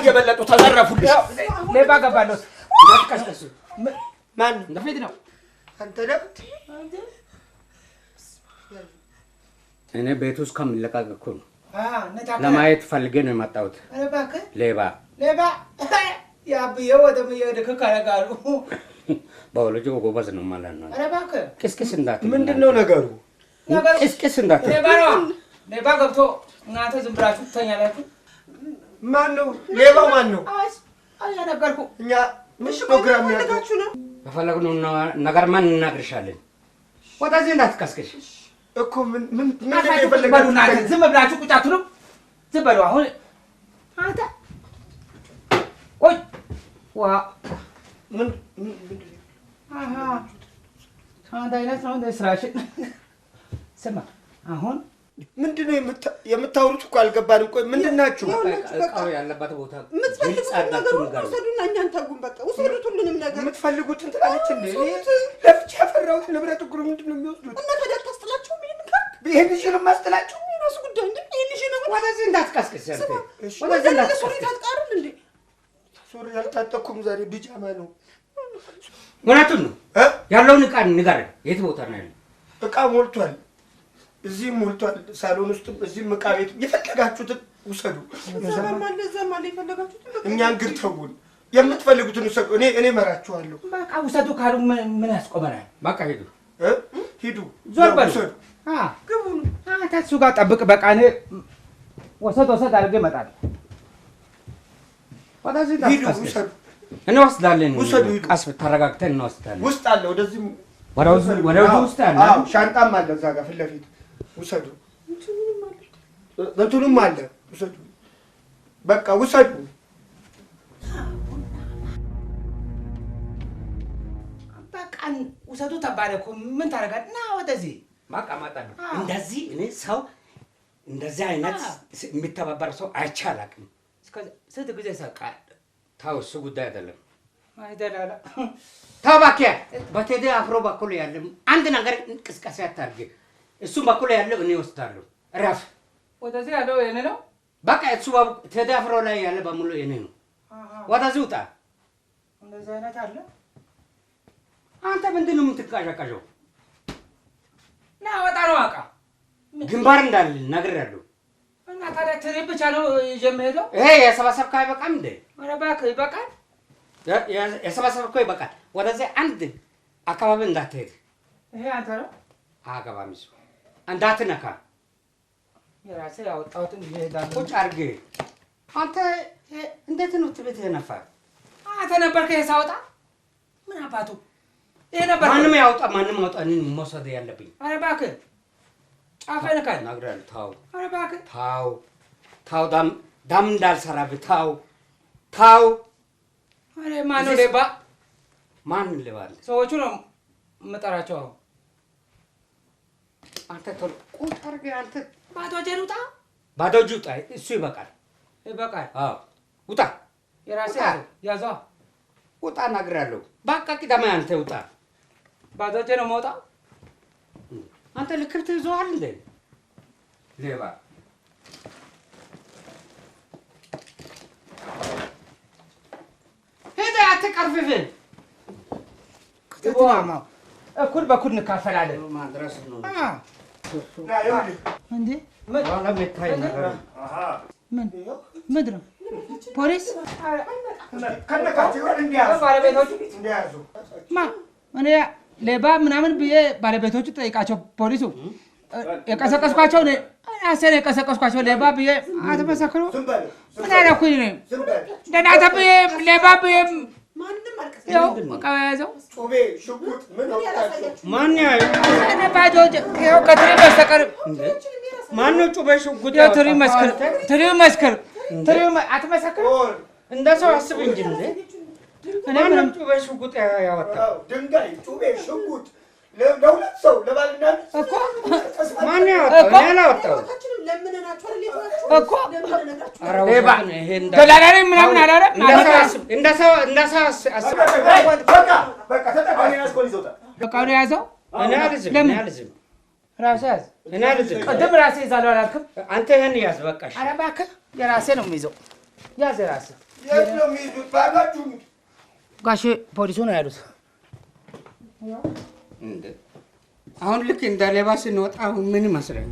እየበለጡ ተዘረፉልሽ። ሌባ ገባለሁ። እንዳትቀስቅሱ። ማን ፊት ነው አንተ ነህ? እኔ ቤቱ ውስጥ ከምለቃቅ እኮ ነው ለማየት ፈልጌ ነው የመጣሁት። ሌባ ሌባ ያብዬ ወደምየድክ ከረጋሉ ባዮሎጂ ጎበዝ ነው ማለት ነው። ኧረ እባክህ ቅስቅስ እንዳትል። ምንድን ነው ነገሩ? ቅስቅስ እንዳትል። ሌባ ነው። ሌባ ገብቶ እናንተ ዝም ብላችሁ ትተኛላችሁ። ማን ነው ሌባው? ማን ነው? አልነገርኩህ። እኛ ምን ፕሮግራም ያደርጋችሁ ነው? በፈለግነው ነገር ማን እናግርሻለን? ወደዚህ እንዳትቀስቅሽ እኮ ምን ምን ምንድን ነው የፈለጋችሁ? ዝም ብላችሁ ቁጭ አትሉም? ዝም በሉ አሁን። አንተ ቆይ ዋ ምን አሃ አንድ አይነት ነው እንደ ስራሽን። ስማ አሁን ምንድን ነው የምታወሩት? እኮ አልገባንም። ቆይ ምንድን ናችሁ? እቃው ያለበት ቦታ የምትፈልጉትን ነገር ሁሉ ውሰዱና እኛን ተጉን። በቃ ውሰዱት ሁሉንም ነገር የምትፈልጉትን ትላለች እንዴ? ለፍቼ ያፈራሁት ንብረት እኮ ምንድን ነው የሚወስዱት? እና ታዲያ አታስጥላቸውም? ይሄን ካልክ ይሄን ይዤ ነው የማስጥላቸው። የራሱ ጉዳይ እንዴ! ይሄን ይዤ ነው። ወደዚህ እንዳትቀስቅስ። ወደዚህ እንዳትቀስቅስ። ሱሪ ታጥቃለህ እንዴ? ሱሪ አልታጠቅኩም ዛሬ ቢጃማ ነው። እውነቱን ነው። ያለውን እቃ ንገረን። የት ቦታ ነው ያለው? እቃ ሞልቷል። እዚህም ሞልቷል፣ ሳሎን ውስጥም እዚህም እቃ ቤት የፈለጋችሁትን ውሰዱ። እኛን ግን ተውን፣ የምትፈልጉትን ውሰዱ። እኔ እኔ እመራችኋለሁ። በቃ ውሰዱ ካሉ ምን ያስቆመናል? በቃ ሂዱ ሂዱ፣ ዞር በሉ፣ ግቡ። አንተ እሱ ጋር ጠብቅ። በቃ እኔ ወሰድ ወሰድ አድርጌ እመጣለሁ። ወደዚህ ሂዱ፣ ውሰዱ። እንወስዳለን። ውሰዱ፣ ሂዱ። ቀስ ተረጋግተን እንወስዳለን። ውስጥ አለ፣ ወደዚህም ወደዚህ ውስጥ አለ። አዎ፣ ሻንጣም አለ እዛ ጋር ፊት ለፊት ውሰዱ። እንትኑም አለ ውሰዱ። በቃ ውሰዱ። በቃ ውሰዱ ተባለ እኮ ምን ታደርጋለህ? ና ወደዚህ በቃ እመጣለሁ። እንደዚህ እኔ ሰው እንደዚህ አይነት የሚተባበር ሰው አይቼ አላውቅም። ስንት ጊዜ ሰቃል። ተው፣ እሱ ጉዳይ አይደለም። አይደላላ ተው እባክህ። በቴዲ አፍሮ በኩል ያለ አንድ ነገር እንቅስቃሴ አታድርግ። እሱም በኩል ያለው እኔ እወስዳለሁ። እረፍ። ወደዚህ ያለው የኔ ነው። በቃ እሱ ቴዲ አፍሮ ላይ ያለ በሙሉ የኔ ነው። ወደዚህ ውጣ። እንደዚህ አይነት አለ። አንተ ምንድን ነው የምትንቀዠቀዠው? ና ወጣ ነው አቃ ግንባር እንዳለ ነግሬሃለሁ። እና ታዲያ ትሪ ብቻ ነው ይዤ የምሄደው? ይሄ የሰበሰብከው አይበቃም እንዴ? ኧረ እባክህ ይበቃል። የሰበሰብከው ይበቃል። ወደዚህ አንድ አካባቢ እንዳትሄድ። ይሄ አንተ ነው። አገባም እሱ እንዳትነካ። የራሴ ያወጣሁትን ይዤ እሄዳለሁ። ቁጭ አድርጌ አንተ እንዴት ነው ትቤት የነፋ? አንተ ነበርክ ይሄ ሳወጣ። ምን አባቱ ይሄ ነበር። ማንም ያውጣ ማንም ያውጣ፣ እኔን መውሰድ ያለብኝ። ኧረ እባክህ ጫፌን ካል ነግሬሃለሁ። ተው ኧረ እባክህ ተው ተው፣ ዳም ዳም እንዳልሰራብህ ተው ተው። ኧረ ማነው ሌባ? ማን ሌባ አለ? ሰዎቹ ነው የምጠራቸው። አሁን አንተ ቶሎ ቁጭ አድርገህ አንተ ባዶ እጄን ውጣ። ባዶ እጅ ውጣ። እሱ ይበቃል ይበቃል። አዎ ውጣ። የራሴ ያዘዋ ውጣ፣ እነግርሃለሁ። በቃ ቅደማ አንተ ውጣ። ባዶ እጄ ነው የምወጣው። አንተ ልክፍት ይዞሃል እንዴ? ሌባ ሂድ፣ አትቀርፍፍን። እኩል በኩል እንካፈላለን። ማድረስ ነው እንዴ? ኋላ የሚታይ ነገር ምን ምንድን ነው? ፖሊስ ባለቤቶቹ ማ እኔ ሌባ ምናምን ብዬ ባለቤቶቹ ጠይቃቸው። ፖሊሱ የቀሰቀስኳቸው እኔ ራሴ ነው የቀሰቀስኳቸው። ሌባ ብዬ አትመሰክሩ። ምን አደረኩኝ እኔ? ደህና ብዬ ሌባ ብዬ ይኸው ዕቃ የያዘው ጩቤ፣ ሽጉጥ ምን አወጣችሁ? ማን ያየው? እኔ ባዶ ይኸው ከትሪ በስተቀር ማነው ጩቤ ሽጉጥ? ይኸው ትሪ መስክር፣ ትሪ መስክር፣ ትሪ አትመሰክር። እንደ ሰው አስብ እንጂ እንዴ! ማነው ጩቤ ሽጉጥ ያወጣው? ድንጋይ፣ ጩቤ፣ ሽጉጥ ለሁለት ሰው ለባልና እኮ ማን ያወጣው? እኔ አላወጣሁም እኮ ደላላ ነኝ ምናምን አላለም። እንደ ሰው አስብ። በቃ ዕቃውን የያዘው እኔ አልይዝም። እኔ አልይዝም። ራስህ ያዝ። እኔ አልይዝም። ቅድም ራስህ ይዛለሁ አላልክም? አንተ ይሄን ያዝ በቃ። ኧረ እባክህ የራሴ ነው የሚይዘው። ያዝ የራስህ የት ነው የሚይዙት? ባዷችሁን ጋሼ ፖሊሱ ነው ያሉት። እንደ አሁን ልክ እንደ ሌባ ስንወጣ አሁን ምን ይመስላል?